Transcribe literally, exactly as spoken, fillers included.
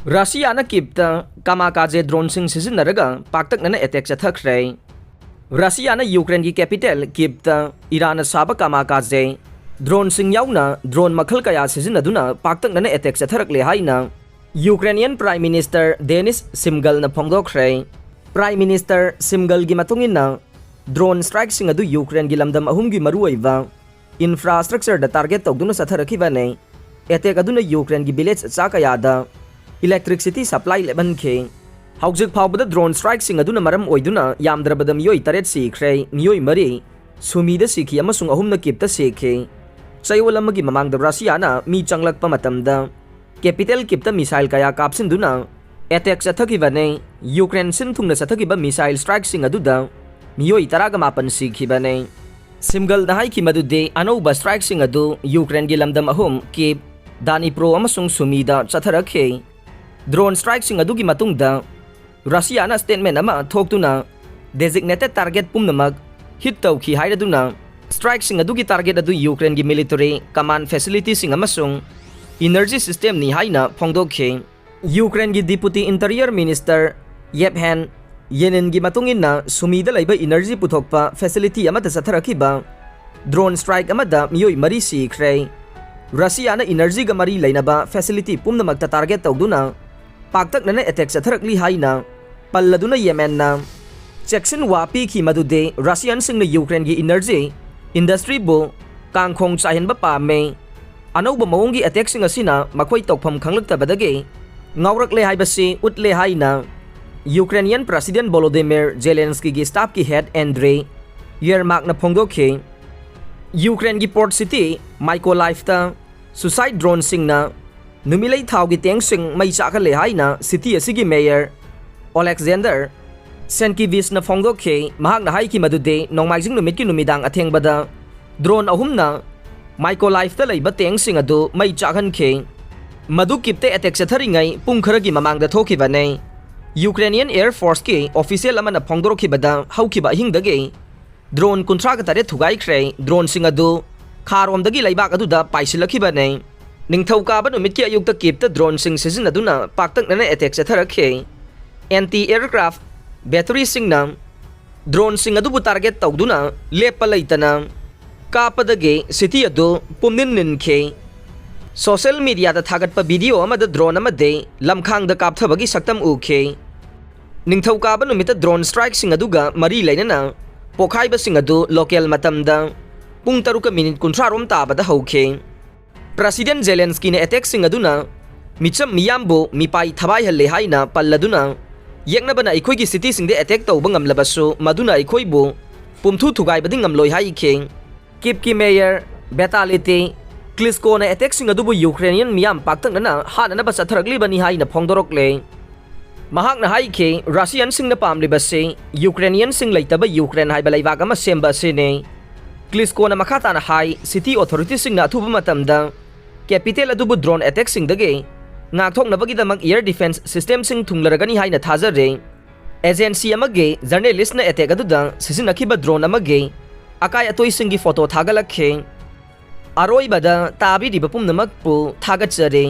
ꯔꯁꯤꯌꯥꯅ ꯀꯤꯞꯇ ꯀꯥꯃꯥꯀꯥꯖꯦ ꯗ꯭ꯔꯣꯟꯁꯤꯡ ꯁꯤꯖꯤꯟꯅꯔꯒ ꯄꯥꯛꯇꯛꯅꯅ ꯑꯦꯇꯦꯛ ꯆꯠꯊꯈ꯭ꯔꯦ꯫ ꯔꯁꯤꯌꯥꯅ ꯌꯨꯀ꯭ꯔꯦꯟꯒꯤ ꯀꯦꯄꯤꯇꯦꯜ ꯀꯤꯞꯇ ꯏꯔꯥꯟꯅ ꯁꯥꯕ ꯀꯥꯃꯥꯀꯥꯖꯦ ꯗ꯭ꯔꯣꯟꯁꯤꯡ ꯌꯥꯎꯅ ꯗ꯭ꯔꯣꯟ ꯃꯈꯜ ꯀꯌꯥ ꯁꯤꯖꯤꯟꯅꯗꯨꯅ ꯄꯥꯛꯇꯛꯅꯅ ꯑꯦꯇꯦꯛ ꯆꯠꯊꯔꯛꯂꯦ ꯍꯥꯏꯅ ꯌꯨꯀ꯭ꯔꯦꯅꯤꯌꯟ ꯄ꯭ꯔꯥꯏꯝ ꯃꯤꯅꯤꯁꯇꯔ ꯗꯦꯅꯤꯁ ꯁꯤꯝꯒꯜꯅ ꯐꯣꯡꯗꯣꯛꯈ꯭ꯔꯦ꯫ ꯄ꯭ꯔꯥꯏꯝ ꯃꯤꯅꯤꯁꯇꯔ ꯁꯤꯝꯒꯜꯒꯤ ꯃꯇꯨꯡ ꯏꯟꯅ, ꯗ꯭ꯔꯣꯟ ꯁ꯭ꯇ꯭ꯔꯥꯏꯛꯁꯤꯡ ꯑꯗꯨ ꯌꯨꯀ꯭ꯔꯦꯟꯒꯤ ꯂꯝꯗꯝ ꯑꯍꯨꯝꯒꯤ ꯃꯔꯨꯑꯣꯏꯕ ꯏꯟꯐ꯭ꯔꯥꯁ꯭ꯇ꯭ꯔꯛꯆꯔꯗ ꯇꯥꯔꯒꯦꯠ ꯇꯧꯗꯨꯅ ꯆꯠꯊꯔꯛꯈꯤꯕꯅꯤ꯫ ꯑꯦꯇꯦꯛ ꯑꯗꯨꯅ ꯌꯨꯀ꯭ꯔꯦꯟꯒꯤ ꯚꯤꯂꯦꯖ ꯆꯥ ꯀꯌꯥꯗ ꯏꯂꯦꯛꯇ꯭ꯔꯤꯛꯁꯤꯇꯤ ꯁꯄ꯭ꯂꯥꯏ ꯂꯦꯞꯍꯟꯈꯤ꯫ ꯍꯧꯖꯤꯛ ꯐꯥꯎꯕꯗ ꯗ꯭ꯔꯣꯟ ꯁ꯭ꯇ꯭ꯔꯥꯏꯛꯁꯤꯡ ꯑꯗꯨꯅ ꯃꯔꯝ ꯑꯣꯏꯗꯨꯅ ꯌꯥꯝꯗ꯭ꯔꯕꯗ ꯃꯤꯑꯣꯏ ꯇꯔꯦꯠ ꯁꯤꯈ꯭ꯔꯦ, ꯃꯤꯑꯣꯏ ꯃꯔꯤ ꯁꯨꯃꯤꯗ ꯁꯤꯈꯤ ꯑꯃꯁꯨꯡ ꯑꯍꯨꯝꯅ ꯀꯤꯞꯇ ꯁꯤꯈꯤ꯫ ꯆꯌꯣꯜ ꯑꯃꯒꯤ ꯃꯃꯥꯡꯗ ꯔꯁꯤꯌꯥꯅ ꯃꯤ ꯆꯪꯂꯛꯄ ꯃꯇꯝꯗ ꯀꯦꯄꯤꯇꯦꯜ ꯀꯤꯞꯇ ꯃꯤꯁꯥꯏꯜ ꯀꯌꯥ ꯀꯥꯞꯁꯤꯟꯗꯨꯅ ꯑꯦꯇꯦꯛ ꯆꯠꯊꯈꯤꯕꯅꯤ꯫ ꯌꯨꯀ꯭ꯔꯦꯟ ꯁꯤꯟ ꯊꯨꯡꯅ ꯆꯠꯊꯈꯤꯕ ꯃꯤꯁꯥꯏꯜ ꯁ꯭ꯇ꯭ꯔꯥꯏꯛꯁꯤꯡ ꯑꯗꯨꯗ ꯃꯤꯑꯣꯏ ꯇꯔꯥꯒ ꯃꯥꯄꯟ ꯁꯤꯈꯤꯕꯅꯤ꯫ ꯁꯤꯝꯒꯜꯅ ꯍꯥꯏꯈꯤ ꯃꯗꯨꯗꯤ ꯑꯅꯧꯕ ꯁ꯭ꯇ꯭ꯔꯥꯏꯛꯁꯤꯡ ꯑꯗꯨ ꯌꯨꯀ꯭ꯔꯦꯟꯒꯤ ꯂꯝꯗꯝ ꯑꯍꯨꯝ, ꯀꯤꯞ, ꯗꯥꯅꯤꯄ꯭ꯔꯣ ꯑꯃꯁꯨꯡ ꯁꯨꯃꯤꯗ ꯆꯠꯊꯔꯛꯈꯤ꯫ ꯗ꯭ꯔꯣꯟ ꯁ꯭ꯇ꯭ꯔꯥꯏꯛꯁꯤꯡ ꯑꯗꯨꯒꯤ ꯃꯇꯨꯡꯗ ꯔꯁꯤꯌꯥꯅ ꯁ꯭ꯇꯦꯠꯃꯦꯟ ꯑꯃ ꯊꯣꯛꯇꯨꯅ ꯗꯦꯖꯤꯒꯅꯦꯇꯦꯗ ꯇꯥꯔꯒꯦꯠ ꯄꯨꯝꯅꯃꯛ ꯍꯤꯠ ꯇꯧꯈꯤ ꯍꯥꯏꯔꯗꯨꯅ, ꯁ꯭ꯇ꯭ꯔꯥꯏꯛꯁꯤꯡ ꯑꯗꯨꯒꯤ ꯇꯥꯔꯒꯦꯠ ꯑꯗꯨ ꯌꯨꯀ꯭ꯔꯦꯟꯒꯤ ꯃꯤꯂꯤꯇꯔꯤ ꯀꯃꯥꯟ ꯐꯦꯁꯤꯂꯤꯇꯤꯁꯤꯡ ꯑꯃꯁꯨꯡ ꯏꯅꯔꯖꯤ ꯁꯤꯁꯇꯦꯝꯅꯤ ꯍꯥꯏꯅ ꯐꯣꯡꯗꯣꯛꯈꯤ꯫ ꯌꯨꯀ꯭ꯔꯦꯟꯒꯤ ꯗꯤꯄꯨꯇꯤ ꯏꯟꯇꯔꯤꯌꯔ ꯃꯤꯅꯤꯁꯇꯔ ꯌꯦꯚꯍꯦꯟ ꯌꯦꯅꯤꯟꯒꯤ ꯃꯇꯨꯡ ꯏꯟꯅ, ꯁꯨꯃꯤꯗ ꯂꯩꯕ ꯏꯅꯔꯖꯤ ꯄꯨꯊꯣꯛꯄ ꯐꯦꯁꯤꯂꯤꯇꯤ ꯑꯃꯗ ꯆꯠꯊꯔꯛꯈꯤꯕ ꯗ꯭ꯔꯣꯟ ꯁ꯭ꯇ꯭ꯔꯥꯏꯛ ꯑꯃꯗ ꯃꯤꯑꯣꯏ ꯃꯔꯤ ꯁꯤꯈ꯭ꯔꯦ꯫ ꯔꯁꯤꯌꯥꯅ ꯏꯅꯔꯖꯤꯒ ꯃꯔꯤ ꯂꯩꯅꯕ ꯐꯦꯁꯤꯂꯤꯇꯤ ꯄꯨꯝꯅꯃꯛꯇ ꯇꯥꯔꯒꯦꯠ ꯇꯧꯗꯨꯅ ꯄꯥꯛꯇꯛꯅꯅ ꯑꯦꯇꯦꯛ ꯆꯠꯊꯔꯛꯂꯤ ꯍꯥꯏꯅ ꯄꯜꯂꯗꯨꯅ ꯌꯦꯃꯦꯟꯅ ꯆꯦꯛꯁꯤꯟ ꯋꯥ ꯄꯤꯈꯤ ꯃꯗꯨꯗꯤ ꯔꯁꯤꯌꯟꯁꯤꯡꯅ ꯌꯨꯀ꯭ꯔꯦꯟꯒꯤ ꯏꯅꯔꯖꯤ ꯏꯟꯗꯁꯇ꯭ꯔꯤꯕꯨ ꯀꯥꯡꯈꯣꯡ ꯆꯥꯏꯍꯟꯕ ꯄꯥꯝꯃꯤ꯫ ꯑꯅꯧꯕ ꯃꯑꯣꯡꯒꯤ ꯑꯦꯇꯦꯛꯁꯤꯡ ꯑꯁꯤꯅ ꯃꯈꯣꯏ ꯇꯧꯐꯝ ꯈꯪꯂꯛꯇꯕꯗꯒꯤ ꯉꯥꯎꯔꯛꯂꯦ ꯍꯥꯏꯕꯁꯤ ꯎꯠꯂꯦ ꯍꯥꯏꯅ ꯌꯨꯀ꯭ꯔꯦꯅꯤꯌꯟ ꯄ꯭ꯔꯁꯤꯗꯦꯟ ꯚꯣꯂꯣꯗꯤꯃꯤꯔ ꯖꯦꯂꯦꯟꯁꯀꯤꯒꯤ ꯁ꯭ꯇꯥꯐꯀꯤ ꯍꯦꯗ ꯑꯦꯟꯗ꯭ꯔꯤ ꯌꯦꯔꯃꯥꯛꯅ ꯐꯣꯡꯗꯣꯛꯈꯤ꯫ ꯌꯨꯀ꯭ꯔꯦꯟꯒꯤ ꯄꯣꯔꯠ ꯁꯤꯇꯤ ꯃꯥꯏꯀꯣꯂꯥꯏꯐꯇ ꯁꯨꯁꯥꯏꯠ ꯗ꯭ꯔꯣꯟꯁꯤꯡꯅ ꯅꯨꯃꯤꯠꯂꯩ ꯊꯥꯎꯒꯤ ꯇꯦꯡꯁꯤꯡ ꯃꯩ ꯆꯥꯛꯍꯜꯂꯦ ꯍꯥꯏꯅ ꯁꯤꯇꯤ ꯑꯁꯤꯒꯤ ꯃꯦꯌꯔ ꯑꯣꯂꯦꯛꯖꯦꯟꯗꯔ ꯁꯦꯟꯀꯤꯚꯤꯁꯅ ꯐꯣꯡꯗꯣꯛꯈꯤ꯫ ꯃꯍꯥꯛꯅ ꯍꯥꯏꯈꯤ ꯃꯗꯨꯗꯤ ꯅꯣꯡꯃꯥꯏꯖꯤꯡ ꯅꯨꯃꯤꯠꯀꯤ ꯅꯨꯃꯤꯗꯥꯡ ꯑꯊꯦꯡꯕꯗ ꯗ꯭ꯔꯣꯟ ꯑꯍꯨꯝꯅ ꯃꯥꯏꯀꯣꯂꯥꯏꯐꯇ ꯂꯩꯕ ꯇꯦꯡꯁꯤꯡ ꯑꯗꯨ ꯃꯩ ꯆꯥꯛꯍꯟꯈꯤ꯫ ꯃꯗꯨ ꯀꯤꯞꯇ ꯑꯦꯇꯦꯛ ꯆꯠꯊꯔꯤꯉꯩ ꯄꯨꯡ ꯈꯔꯒꯤ ꯃꯃꯥꯡꯗ ꯊꯣꯛꯈꯤꯕꯅꯤ꯫ ꯌꯨꯀ꯭ꯔꯦꯅꯤꯌꯟ ꯑꯦꯌꯔ ꯐꯣꯔꯁꯀꯤ ꯑꯣꯐꯤꯁꯤꯌꯦꯜ ꯑꯃꯅ ꯐꯣꯡꯗꯣꯔꯛꯈꯤꯕꯗ, ꯍꯧꯈꯤꯕ ꯑꯍꯤꯡꯗꯒꯤ ꯗ꯭ꯔꯣꯟ ꯀꯨꯟꯊ꯭ꯔꯥꯒ ꯇꯔꯦꯠ ꯊꯨꯒꯥꯏꯈ꯭ꯔꯦ꯫ ꯗ꯭ꯔꯣꯟꯁꯤꯡ ꯑꯗꯨ ꯈꯥꯔꯣꯝꯗꯒꯤ ꯂꯩꯕꯥꯛ ꯑꯗꯨꯗ ꯄꯥꯏꯁꯤꯜꯂꯛꯈꯤꯕꯅꯤ꯫ ꯅꯤꯡꯊꯧꯀꯥꯕ ꯅꯨꯃꯤꯠꯀꯤ ꯑꯌꯨꯛꯇ ꯀꯤꯞꯇ ꯗ꯭ꯔꯣꯟꯁꯤꯡ ꯁꯤꯖꯤꯟꯅꯗꯨꯅ ꯄꯥꯛꯇꯛꯅꯅ ꯑꯦꯇꯦꯛ ꯆꯠꯊꯔꯛꯈꯤ꯫ ꯑꯦꯟꯇꯤ ꯑꯦꯌꯔꯀ꯭ꯔꯥꯐ ꯕꯦꯇꯔꯤꯁꯤꯡꯅ ꯗ꯭ꯔꯣꯟꯁꯤꯡ ꯑꯗꯨꯕꯨ ꯇꯥꯔꯒꯦꯠ ꯇꯧꯗꯨꯅ ꯂꯦꯞꯄ ꯂꯩꯇꯅ ꯀꯥꯞꯄꯗꯒꯤ ꯁꯤꯇꯤ ꯑꯗꯨ ꯄꯨꯝꯅꯤꯟ ꯅꯤꯟꯈꯤ꯫ ꯁꯣꯁꯤꯌꯦꯜ ꯃꯤꯗꯤꯌꯥꯗ ꯊꯥꯒꯠꯄ ꯚꯤꯗꯤꯑꯣ ꯑꯃꯗ ꯗ꯭ꯔꯣꯟ ꯑꯃꯗꯤ ꯂꯝꯈꯥꯡꯗ ꯀꯥꯞꯊꯕꯒꯤ ꯁꯛꯇꯝ ꯎꯈꯤ꯫ ꯅꯤꯡꯊꯧꯀꯥꯕ ꯅꯨꯃꯤꯠꯇ ꯗ꯭ꯔꯣꯟ ꯁ꯭ꯇ꯭ꯔꯥꯏꯛꯁꯤꯡ ꯑꯗꯨꯒ ꯃꯔꯤ ꯂꯩꯅꯅ ꯄꯣꯈꯥꯏꯕꯁꯤꯡ ꯑꯗꯨ ꯂꯣꯀꯦꯜ ꯃꯇꯝꯗ ꯄꯨꯡ ꯇꯔꯨꯛꯀ ꯃꯤꯅꯤꯠ ꯀꯨꯟꯊ꯭ꯔꯥ ꯔꯣꯝ ꯇꯥꯕꯗ ꯍꯧꯈꯤ꯫ ꯄ꯭ꯔꯁꯤꯗꯦꯟ ꯖꯦꯂꯦꯟꯁꯀꯤꯅ ꯑꯦꯇꯦꯛꯁꯤꯡ ꯑꯗꯨꯅ ꯃꯤꯆꯝ ꯃꯤꯌꯥꯝꯕꯨ ꯃꯤꯄꯥꯏ ꯊꯕꯥꯏꯍꯜꯂꯦ ꯍꯥꯏꯅ ꯄꯜꯂꯗꯨꯅ, ꯌꯦꯛꯅꯕꯅ ꯑꯩꯈꯣꯏꯒꯤ ꯁꯤꯇꯤꯁꯤꯡꯗ ꯑꯦꯇꯦꯛ ꯇꯧꯕ ꯉꯝꯂꯕꯁꯨ ꯃꯗꯨꯅ ꯑꯩꯈꯣꯏꯕꯨ ꯄꯨꯝꯊꯨ ꯊꯨꯒꯥꯏꯕꯗꯤ ꯉꯝꯂꯣꯏ ꯍꯥꯏꯈꯤ꯫ ꯀꯤꯞꯀꯤ ꯃꯦꯌꯔ ꯕꯦꯇꯥꯂꯤꯇꯤ ꯀ꯭ꯂꯤꯁꯀꯣꯅ ꯑꯦꯇꯦꯛꯁꯤꯡ ꯑꯗꯨꯕꯨ ꯌꯨꯀ꯭ꯔꯦꯅꯤꯌꯟ ꯃꯤꯌꯥꯝ ꯄꯥꯛꯇꯛꯅꯅ ꯍꯥꯠꯅꯅꯕ ꯆꯠꯊꯔꯛꯂꯤꯕꯅꯤ ꯍꯥꯏꯅ ꯐꯣꯡꯗꯣꯔꯛꯂꯦ꯫ ꯃꯍꯥꯛꯅ ꯍꯥꯏꯈꯤ, ꯔꯁꯤꯌꯟꯁꯤꯡꯅ ꯄꯥꯝꯂꯤꯕꯁꯤ ꯌꯨꯀ꯭ꯔꯦꯅꯤꯌꯟꯁꯤꯡ ꯂꯩꯇꯕ ꯌꯨꯀ꯭ꯔꯦꯟ ꯍꯥꯏꯕ ꯂꯩꯕꯥꯛ ꯑꯃ ꯁꯦꯝꯕ ꯑꯁꯤꯅꯤ꯫ ꯀ꯭ꯂꯤꯁꯀꯣꯅ ꯃꯈꯥ ꯇꯥꯅ ꯍꯥꯏ, ꯁꯤꯇꯤ ꯑꯣꯊꯣꯔꯤꯇꯤꯁꯤꯡꯅ ꯑꯊꯨꯕ ꯃꯇꯝꯗ ꯀꯦꯄꯤꯇꯦꯜ ꯑꯗꯨꯕꯨ ꯗ꯭ꯔꯣꯟ ꯑꯦꯇꯦꯛꯁꯤꯡꯗꯒꯤ ꯉꯥꯛꯊꯣꯛꯅꯕꯒꯤꯗꯃꯛ ꯑꯦꯌꯔ ꯗꯤꯐꯦꯟꯁ ꯁꯤꯁꯇꯦꯝꯁꯤꯡ ꯊꯨꯡꯂꯔꯒꯅꯤ ꯍꯥꯏꯅ ꯊꯥꯖꯔꯤ꯫ ꯑꯦꯖꯦꯟꯁꯤ ꯑꯃꯒꯤ ꯖꯔꯅꯦꯂꯤꯁ꯭ꯠꯅ ꯑꯦꯇꯦꯛ ꯑꯗꯨꯗ ꯁꯤꯖꯤꯟꯅꯈꯤꯕ ꯗ꯭ꯔꯣꯟ ꯑꯃꯒꯤ ꯑꯀꯥꯏ ꯑꯇꯣꯏꯁꯤꯡꯒꯤ ꯐꯣꯇꯣ ꯊꯥꯒꯠꯂꯛꯈꯤ꯫ ꯑꯔꯣꯏꯕꯗ ꯇꯥꯕꯤꯔꯤꯕ ꯄꯨꯝꯅꯃꯛꯄꯨ ꯊꯥꯒꯠꯆꯔꯤ꯫